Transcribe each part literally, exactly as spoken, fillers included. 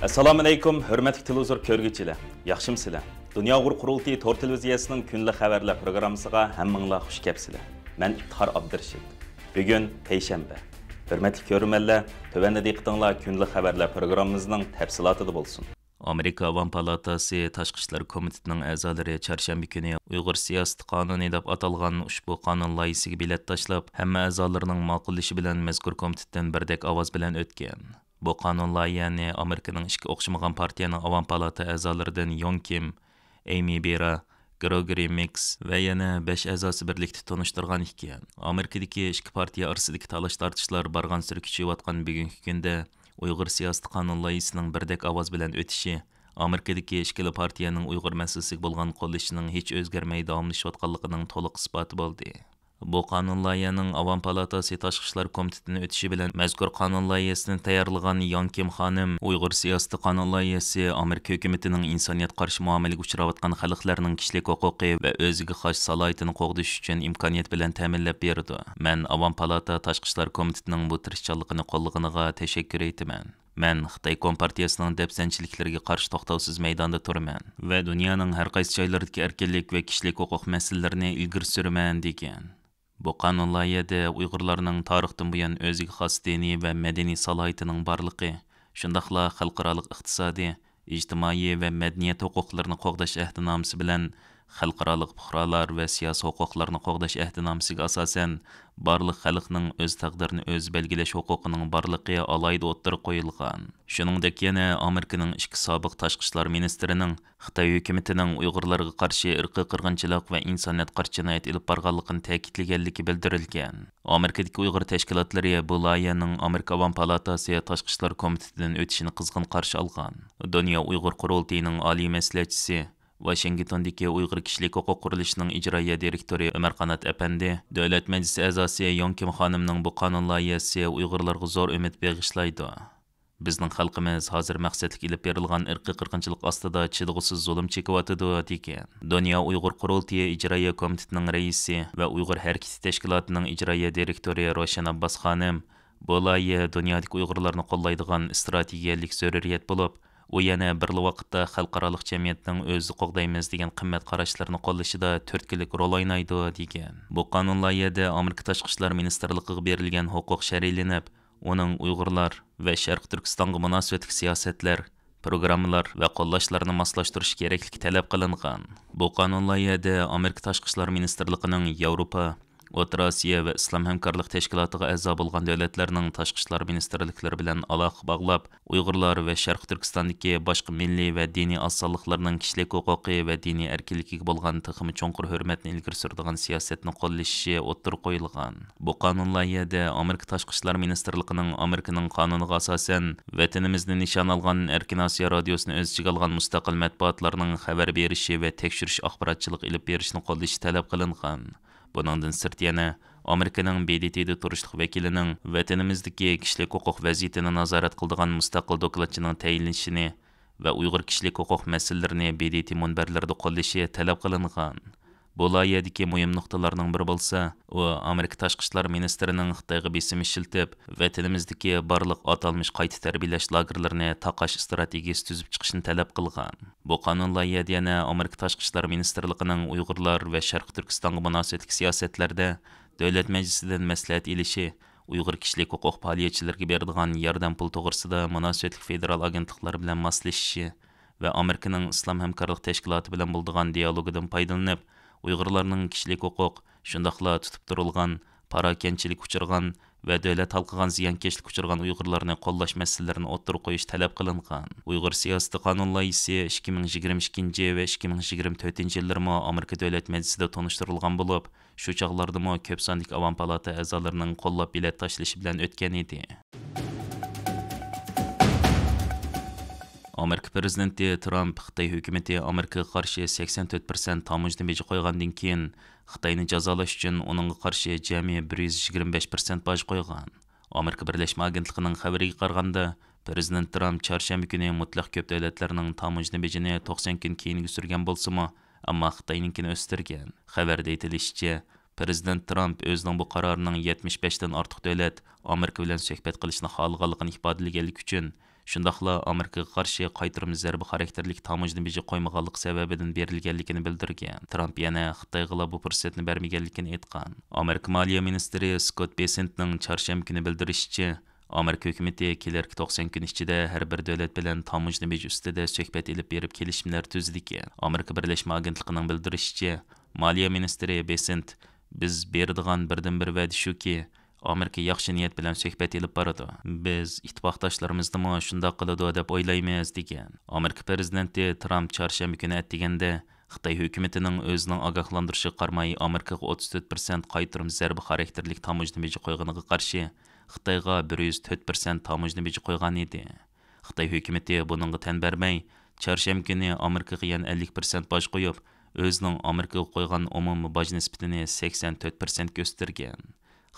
ئەسسالامۇئەلەيكۇم، ھۆرمەتلىك تېلېۋىزور كۆرگۈچىلەر، ياخشىمۇسىلەر؟ دۇنيا ئۇيغۇر قۇرۇلتىيى تور تېلېۋىزىيەسىنىڭ كۈندىلىك خەۋەرلەر پروگراممىسىغا ھەممىڭلار خۇش كەپسىلەر. مەن ئىپتىخار ئابدۇرېشىت. بۈگۈن پەيشەنبە. ھۆرمەتلىك كۆرۈرمەنلەر، تۆۋەندە دىققىتىڭلار كۈندىلىك خەۋەرلەر پروگراممىمىزنىڭ تەپسىلاتىدا بولسۇن. ئامېرىكا ئاۋام پالاتاسى تاشقى ئىشلار كومىتېتىنىڭ ئەزالىرى چارشەنبە كۈنى ئۇيغۇر سىياسىتى قانۇنى دەپ ئاتالغان ئۇشبۇ قانۇن لايىھىسىگە بېلەت تاشلاپ، ھەممە ئەزالىرىنىڭ ماقۇللىشى بىلەن مەزكۇر كومىتېتتىن بىردەك ئاۋاز بىلەن ئۆتكەن. بۇ قانۇن لايىھەنى ئامېرىكىنىڭ ئىككى ئوخشىمىغان پارتىيەنىڭ ئاۋام پالاتا ئەزالىرىدىن يون كىم، ئېيمى بېرا، گرېگورى مېكس ۋە يەنە بەش ئەزاسى بىرلىكتە تونۇشتۇرغان ئىكەن. ئامېرىكىدىكى ئىككى پارتىيە ئارىسىدىكى تالاش-تارتىشلار بارغانسېرى كۈچىيىۋاتقان بۈگۈنكى كۈندە، ئۇيغۇر سىياسىتى قانۇن لايىھىسىنىڭ بىردەك ئاۋاز بىلەن ئۆتۈشى ئامېرىكىدىكى ئىككىلا پارتىيەنىڭ ئۇيغۇر مەسىلىسىگە بولغان قوللىشىنىڭ ھېچ ئۆزگەرمەي داۋاملىشىۋاتقانلىقىنىڭ تولۇق ئىسپاتى بولدى. بۇ قانۇن لايىھەنىڭ ئاۋام پالاتاسى تاشقى ئىشلار كومىتېتىدىن ئۆتۈشى بىلەن مەزكۇر قانۇن لايىھەسىنى تەييارلىغان ياڭ كىم خانىم ئۇيغۇر سىياسىتى قانۇن لايىھەسى ئامېرىكا ھۆكۈمىتىنىڭ ئىنسانىيەت قارشى مۇئامىلىگە ئۇچراۋاتقان خەلقلەرنىڭ كىشىلىك ھوقۇقى ۋە ئۆزىگە خاس سالاھىيىتىنى قوغدىشى ئۈچۈن ئىمكانىيەت بىلەن تەمىنلەپ بېرىدۇ. مەن ئاۋام پالاتا تاشقى ئىشلار كومىتېتىنىڭ بۇ تىرىشچانلىقىنى قوللىغىنىغا تەشەككۈر ئېيتىمەن. مەن خىتاي كومپارتىيەسىنىڭ دەپسەندىچىلىكلىرىگە قارشى توختاۋسىز مەيداندا تۇرىمەن ۋە دۇنيانىڭ ھەر قايسى جايلىرىدىكى ئەركىنلىك ۋە كىشىلىك ھوقۇق مەسىلىلىرىنى ئىلگىرى سۈرىمەن، دېگەن. بۇ قانۇن لايىھەدە ئۇيغۇرلارنىڭ تارىختىن بۇيان ئۆزىگە خاس دىنىي ۋە مەدەنىي سالاھىيىتىنىڭ بارلىقى، شۇنداقلا خەلقئارالىق ئىقتىسادىي، ئىجتىمائىي ۋە مەدەنىيەت ھوقۇقلىرىنى قوغداش ئەھدىنامىسى بىلەن خەلقئارالىق پۇقرالار ۋە سىياسىي ھوقۇقلارنى قوغداش ئەھدىنامىسىگە ئاساسەن، بارلىق خەلقنىڭ ئۆز تەقدىرىنى ئۆزى بەلگىلەش ھوقۇقىنىڭ بارلىقى ئالاھىدە ئوتتۇرىغا قويۇلغان. شۇنىڭدەك يەنە ئامېرىكىنىڭ ئىككى سابىق تاشقى ئىشلار مىنىستىرىنىڭ خىتاي ھۆكۈمىتىنىڭ ئۇيغۇرلارغا قارشى ئىرقىي قىرغىنچىلىق ۋە ئىنسانىيەتقا قارشى جىنايەت ئېلىپ بارغانلىقىنى تەكىتلىگەنلىكى بىلدۈرۈلگەن. ئامېرىكىدىكى ئۇيغۇر تەشكىلاتلىرى بۇ لايىھەنىڭ ئامېرىكا ئاۋام پالاتاسى تاشقى ئىشلار كومىتېتىدىن ئۆتۈشىنى قىزغىن قارشى ئالغان. دۇنيا ئۇيغۇر قۇرۇلتىيىنىڭ ئالىي مەسلىھەتچىسى، ۋاشىنگتوندىكى ئۇيغۇر كىشىلىك ھوقۇق قۇرۇلۇشىنىڭ ئىجرائىيە دىرېكتورى ئۆمەر قانات ئەپەندى دۆلەت مەجلىسى ئەزاسى يون كىم خانىمنىڭ بۇ قانۇن لايىھەسى ئۇيغۇرلارغا زور ئۈمىد بېغىشلايدۇ. بىزنىڭ خەلقىمىز ھازىر مەقسەتلىك ئېلىپ بېرىلغان ئىرقىي قىرغىنچىلىق ئاستىدا چىدىغۇسىز زۇلۇم چېكىۋاتىدۇ، دېگەن. دۇنيا ئۇيغۇر قۇرۇلتىيى ئىجرائىيە كومىتېتىنىڭ رەئىسى ۋە ئۇيغۇر ھەرىكىتى تەشكىلاتىنىڭ ئىجرائىيە دىرېكتورى روشەن ئابباس خانىم، بۇ لايىھە دۇنيادىكى ئۇيغۇرلارنى قوللايدىغان ئىستراتېگىيەلىك زۆرۈرىيەت بولۇپ، ئۇ يەنە بىرلا ۋاقىتتا خەلقئارالىق جەمئىيەتنىڭ ئۆزىنى قوغدايمىز دېگەن قىممەت قاراشلىرىنى قوللىشىدا تۈرتكىلىك رول ئوينايدۇ، دېگەن. بۇ قانۇن لايىھەدە ئامېرىكا تاشقى ئىشلار مىنىستىرلىقىغا بېرىلگەن ھوقۇق شەرھلىنىپ، ئۇنىڭ ئۇيغۇرلار ۋە شەرقىي تۈركىستانغا مۇناسىۋەتلىك سىياسەتلەر، پروگراممىلار ۋە قوللاشلارنى ماسلاشتۇرۇش كېرەكلىكى تەلەپ قىلىنغان. بۇ قانۇن لايىھەدە ئامېرىكا تاشقى ئىشلار مىنىستىرلىقىنىڭ ياۋروپا، ئوتتۇرا ئاسىيا ۋە ئىسلام ھەمكارلىق تەشكىلاتىغا ئەزا بولغان دۆلەتلەرنىڭ تاشقى ئىشلار مىنىستىرلىكلىرى بىلەن ئالاقە باغلاپ، ئۇيغۇرلار ۋە شەرقىي تۈركىستاندىكى باشقا مىللىي ۋە دىنىي ئاز سانلىقلارنىڭ كىشىلىك ھوقۇقى ۋە دىنىي ئەركىنلىكىگە بولغان تېخىمۇ چوڭقۇر ھۆرمەتنى ئىلگىرى سۈرىدىغان سىياسەتنى قوللىشىشى ئوتتۇرىغا قويۇلغان. بۇ قانۇن لايىھەدە ئامېرىكا تاشقى ئىشلار مىنىستىرلىقىنىڭ ئامېرىكىنىڭ قانۇنىغا ئاساسەن، ۋەتىنىمىزنى نىشان ئالغان ئەركىن ئاسىيا رادىيوسىنى ئۆز ئىچىگە ئالغان مۇستەقىل مەتبۇئاتلارنىڭ خەۋەر بېرىشى ۋە تەكشۈرۈش ئاخباراتچىلىق ئېلىپ بېرىشنى قوللىشى تەلەپ قىلىنغان. بۇنىڭدىن سىرت يەنە ئامېرىكىنىڭ ب د ت دا تۇرۇشلۇق ۋەكىلىنىڭ ۋەتىنىمىزدىكى كىشىلىك ھوقۇق ۋەزىيىتىنى نازارەت قىلىدىغان مۇستەقىل دوكلاتچىنىڭ تەيىنلىنىشىنى ۋە ئۇيغۇر كىشىلىك ھوقۇق مەسىلىلىرىنى ب د ت مۇنبەرلىرىدە قوللىشى تەلەپ قىلىنغان. بۇ لايىھەدىكى مۇھىم نۇقتىلارنىڭ بىرى بولسا، ئۇ ئامېرىكا تاشقى ئىشلار مىنىستىرىنىڭ خىتايغا بېسىم ئىشلىتىپ، ۋەتىنىمىزدىكى بارلىق ئاتالمىش قايتا تەربىيەلەش لاگېرلىرىنى تاقاش ئىستراتېگىيىسى تۈزۈپ چىقىشىنى تەلەپ قىلغان. بۇ قانۇن لايىھەدە يەنە ئامېرىكا تاشقى ئىشلار مىنىستىرلىقىنىڭ ئۇيغۇرلار ۋە شەرقىي تۈركىستانغا مۇناسىۋەتلىك سىياسەتلەردە دۆلەت مەجلىسىدىن مەسلىھەت ئېلىشى، ئۇيغۇر كىشىلىك ھوقۇق پائالىيەتچىلىرىگە بېرىدىغان ياردەم پۇل توغرىسىدا مۇناسىۋەتلىك فېدېرال ئاگېنتلىقلار بىلەن ماسلىشىشى ۋە ئامېرىكىنىڭ ئىسلام ھەمكارلىق تەشكىلاتى بىلەن بولىدىغان دىئالوگىدىن پايدىلىنىپ، ئۇيغۇرلارنىڭ كىشىلىك ھوقۇق، شۇنداقلا تۇتۇپ تۇرۇلغان، پاراكەندىچىلىككە ئۇچرىغان ۋە دۆلەت ھالقىغان زىيانكەشلىككە ئۇچرىغان ئۇيغۇرلارنى قوللاش مەسىلىلىرىنى ئوتتۇرىغا قويۇش تەلەپ قىلىنغان. ئۇيغۇر سىياسىتى قانۇن لايىھىسى ئىككى مىڭ يىگىرمە ئىككىنچى ۋە ئىككى مىڭ يىگىرمە تۆتىنچى يىللىرىمۇ ئامېرىكا دۆلەت مەجلىسىدە تونۇشتۇرۇلغان بولۇپ، شۇ چاغلاردىمۇ كۆپ ساندىكى ئاۋام پالاتا ئەزالىرىنىڭ قوللاپ بېلەت تاشلىشى بىلەن ئۆتكەن ئىدى. ئامېرىكا پىرېزىدېنتى ترامپ خىتاي ھۆكۈمىتى ئامېرىكىغا قارشى سەكسەن تۆت پىرسەنت تاموژنا بېجى قويغاندىن كېيىن، خىتاينى جازالاش ئۈچۈن ئۇنىڭغا قارشى جەمئىي بىر يۈز يىگىرمە بەش پىرسەنت باج قويغان. ئامېرىكا بىرلەشمە ئاگېنتلىقىنىڭ خەۋىرىگە قارىغاندا، پىرېزىدېنت ترامپ چارشەنبە كۈنى مۇتلەق كۆپ دۆلەتلەرنىڭ تاموژنا بېجىنى توقسان كۈن كېيىنگە سۈرگەن بولسىمۇ، ئەمما خىتاينىڭكىنى ئۆستۈرگەن. خەۋەردە ئېيتىلىشىچە، پىرېزىدېنت ترامپ ئۆزىنىڭ بۇ قارارىنىڭ يەتمىش بەشتىن ئارتۇق دۆلەت ئامېرىكا بىلەن سۆھبەت قىلىشنى خالىغانلىقىنى ئىپادىلىگەنلىكى ئۈچۈن، شۇنداقلا ئامېرىكىغا قارشى قايتۇرما زەربە خاراكتېرلىك تاموژنا بېجى قويمىغانلىقى سەۋەبىدىن بېرىلگەنلىكىنى بىلدۈرگەن. ترامپ يەنە خىتايغىلا بۇ پۇرسەتنى بەرمىگەنلىكىنى ئېيتقان. ئامېرىكا مالىيە مىنىستىرى سكوت بېسسېنتنىڭ چارشەنبە كۈنى بىلدۈرۈشىچە، ئامېرىكا ھۆكۈمىتى كېلەركى توقسان كۈن ئىچىدە ھەر بىر دۆلەت بىلەن تاموژنا بېجى ئۈستىدە سۆھبەت ئېلىپ بېرىپ كېلىشىملەر تۈزىدىكەن. ئامېرىكا بىرلەشمە ئاگېنتلىقىنىڭ بىلدۈرۈشىچە، مالىيە مىنىستىرى بېسسېنت، بىز بېرىدىغان بىردىنبىر ۋەدە شۇكى، ئامېرىكا ياخشى نىيەت بىلەن سۆھبەت ئېلىپ بارىدۇ. بىز ئىتتىپاقداشلىرىمىزنىمۇ شۇنداق قىلىدۇ دەپ ئويلايمىز، دېگەن. ئامېرىكا پىرېزىدېنتى ترامپ چارشەنبە كۈنى ئەتىگەندە خىتاي ھۆكۈمىتىنىڭ ئۆزىنىڭ ئاگاھلاندۇرۇشىغا قارىماي، ئامېرىكىغا ئوتتۇز تۆت پىرسەنت قايتۇرما زەربە خاراكتېرلىك تاموژنا بېجى قويغىنىغا قارشى، خىتايغا بىر يۈز تۆت پىرسەنت تاموژنا بېجى قويغان ئىدى. خىتاي ھۆكۈمىتى بۇنىڭغا تەن بەرمەي، چارشەنبە كۈنى ئامېرىكىغا يەنە ئەللىك پىرسەنت باج قويۇپ، ئۆزىنىڭ ئامېرىكىغا قويغان ئومۇمىي باج نىسبىتىنى سەكسەن تۆت پىرسەنتكە ئۆستۈرگەن.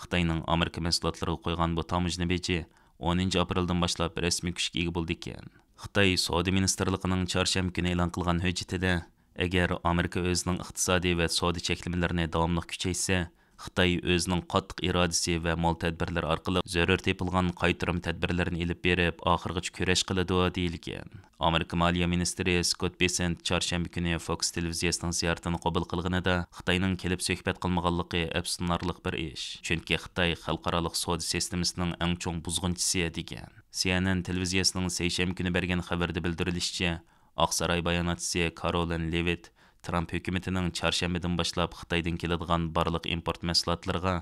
خىتاينىڭ ئامېرىكا مەھسۇلاتلىرىغا قويغان بۇ تاموژنا بېجى ئونىنچى ئاپرېلدىن باشلاپ رەسمىي كۈچكە ئىگە بولىدىكەن. خىتاي سودا مىنىستىرلىقىنىڭ چارشەنبە كۈنى ئېلان قىلغان ھۆججىتىدە، ئەگەر ئامېرىكا ئۆزىنىڭ ئىقتىسادىي ۋە سودا چەكلىمىلىرىنى داۋاملىق كۈچەيتسە، خىتاي ئۆزىنىڭ قاتتىق ئىرادىسى ۋە مول تەدبىرلىرى ئارقىلىق زۆرۈر تېپىلغان قايتۇرما تەدبىرلىرىنى ئېلىپ بېرىپ، ئاخىرغىچە كۈرەش قىلىدۇ، دېيىلگەن. ئامېرىكا مالىيە مىنىستىرى سكوت بېسسېنت چارشەنبە كۈنى فوكس تېلېۋىزىيەسىنىڭ زىيارىتىنى قوبۇل قىلغىنىدا، خىتاينىڭ كېلىپ سۆھبەت قىلمىغانلىقى ئەپسۇسلىنارلىق بىر ئىش، چۈنكى خىتاي خەلقئارالىق سودا سىستېمىسىنىڭ ئەڭ چوڭ بۇزغۇنچىسى، دېگەن. سى ئېن ئېن تېلېۋىزىيەسىنىڭ سەيشەنبە كۈنى بەرگەن خەۋىرىدە بىلدۈرۈلۈشىچە، ئاقساراي باياناتچىسى كارولىن لېۋىت ترامپ ھۆكۈمىتىنىڭ چارشەنبىدىن باشلاپ خىتايدىن كېلىدىغان بارلىق ئىمپورت مەھسۇلاتلىرىغا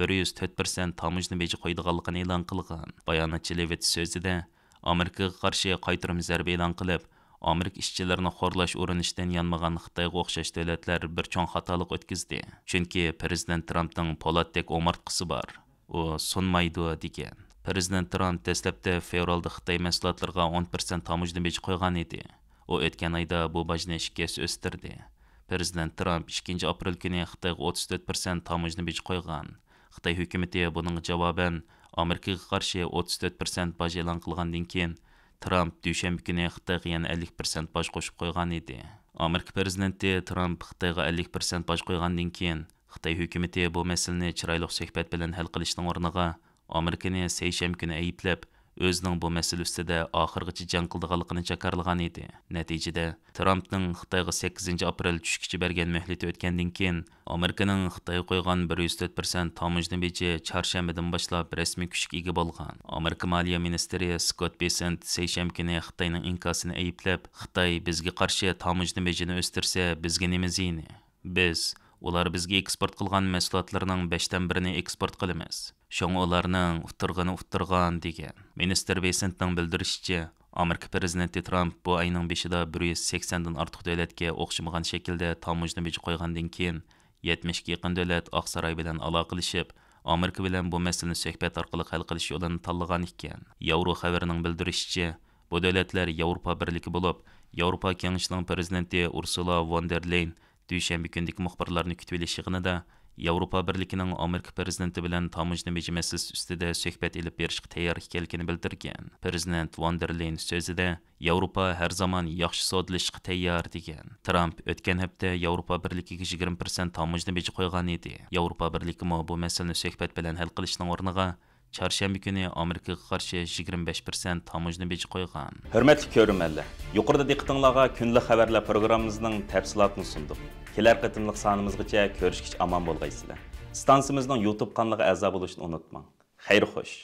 بىر يۈز تۆت پىرسەنت تاموژنا بېجى قويىدىغانلىقىنى ئېلان قىلغان. باياناتچى لېۋىت سۆزىدە، ئامېرىكىغا قارشى قايتۇرما زەربە ئېلان قىلىپ، ئامېرىكا ئىشچىلىرىنى خورلاش ئۇرۇنۇشىدىن يانمىغان خىتايغا ئوخشاش دۆلەتلەر بىر چوڭ خاتالىق ئۆتكۈزدى. چۈنكى پىرېزىدېنت ترامپنىڭ پولاتتەك ئومارتقىسى بار. ئۇ سۇنمايدۇ، دېگەن. پىرېزىدېنت ترامپ دەسلەپتە فېۋرالدا خىتاي مەھسۇلاتلىرىغا ئون پىرسەنت تاموژنا بېجى قويغان ئىدى. ئۇ ئۆتكەن ئايدا بۇ باجنى ئىككى ھەسسە ئۆستۈردى. پىرېزىدېنت ترامپ ئىككىنچى ئاپرېل كۈنى خىتايغا ئوتتۇز تۆت پىرسەنت تاموژنا بېجى قويغان. خىتاي ھۆكۈمىتى بۇنىڭغا جاۋابەن ئامېرىكىغا قارشى ئوتتۇز تۆت پىرسەنت باج ئېلان قىلغاندىن كېيىن، ترامپ دۈشەنبە كۈنى خىتايغا يەنە ئەللىك پىرسەنت باج قوشۇپ قويغان ئىدى. ئامېرىكا پىرېزىدېنتى ترامپ خىتايغا ئەللىك پىرسەنت باج قويغاندىن كېيىن، خىتاي ھۆكۈمىتى بۇ مەسىلىنى چىرايلىق سۆھبەت بىلەن ھەل قىلىشنىڭ ئورنىغا، ئامېرىكىنى سەيشەنبە كۈنى ئەيىبلەپ، ئۆزىنىڭ بۇ مەسىلە ئۈستىدە ئاخىرغىچە جەڭ قىلىدىغانلىقىنى جاكارلىغان ئىدى. نەتىجىدە، ترامپنىڭ خىتايغا سەككىزىنچى ئاپرېل چۈشكىچە بەرگەن مۆھلىتى ئۆتكەندىن كېيىن، ئامېرىكىنىڭ خىتايغا قويغان بىر يۈز تۆت پىرسەنت تاموژنا بېجى چارشەنبىدىن باشلاپ رەسمىي كۈچكە ئىگە بولغان. ئامېرىكا مالىيە مىنىستىرى سكوت بېسسېنت سەيشەنبە كۈنى خىتاينىڭ ئىنكاسىنى ئەيىبلەپ، خىتاي بىزگە قارشى تاموژنا بېجىنى ئۆستۈرسە، بىزگە نېمە زىيىنى؟ بىز ئۇلار بىزگە ئېكسپورت قىلغان مەھسۇلاتلىرىنىڭ بەشتىن بىرىنى ئېكسپورت قىلىمىز. شۇڭا ئۇلارنىڭ ئۇتتۇرغىنى ئۇتتۇرغان، دېگەن. مىنىستىر بېسسېنتنىڭ بىلدۈرۈشىچە، ئامېرىكا پىرېزىدېنتى ترامپ بۇ ئاينىڭ بېشىدا بىر يۈز سەكسەندىن ئارتۇق دۆلەتكە ئوخشىمىغان شەكىلدە تاموژنا بېجى قويغاندىن كېيىن، يەتمىشكە يېقىن دۆلەت ئاقساراي بىلەن ئالاقىلىشىپ، ئامېرىكا بىلەن بۇ مەسىلىنى سۆھبەت ئارقىلىق ھەل قىلىش يولىنى تاللىغان ئىكەن. ياۋرو خەۋىرىنىڭ بىلدۈرۈشىچە، بۇ دۆلەتلەر ياۋروپا بىرلىكى بولۇپ، ياۋروپا كېڭىشىنىڭ پىرېزىدېنتى ئۇرسۇلا ۋون دېر لېين دۈشەنبە كۈنىدىكى مۇخبىرلارنى كۈتۈۋېلىش يىغىنىدا ياۋروپا بىرلىكىنىڭ ئامېرىكا پىرېزىدېنتى بىلەن تاموژنا بېجى مەسىلىسى ئۈستىدە سۆھبەت ئېلىپ بېرىشقا تەييار ئىكەنلىكىنى بىلدۈرگەن. پىرېزىدېنت ۋون دېر لېين سۆزىدە، ياۋروپا ھەر زامان ياخشى سودىلىشىشقا تەييار، دېگەن. ترامپ ئۆتكەن ھەپتە ياۋروپا بىرلىكىگە يىگىرمە پىرسەنت تاموژنا بېجى قويغان ئىدى. ياۋروپا بىرلىكىمۇ بۇ مەسىلىنى سۆھبەت بىلەن ھەل قىلىشنىڭ ئورنىغا، چارشەنبە كۈنى ئامېرىكىغا قارشى يىگىرمە بەش پىرسەنت تاموژنا بېجى قويغان. ھۆرمەتلىك كۆرۈرمەنلەر، يۇقىرىدا دىققىتىڭلارغا كۈندىلىك خەۋەرلەر پروگراممىمىزنىڭ تەپسىلاتىنى سۇندۇق. كېلەر قېتىملىق سانىمىزغىچە كۆرۈشكىچە ئامان بولغايسىلەر. ئىستانسىمىزنىڭ يۇتۇب قانىلىغا ئەزا بولۇشنى ئۇنتۇماڭ. خەير خوش.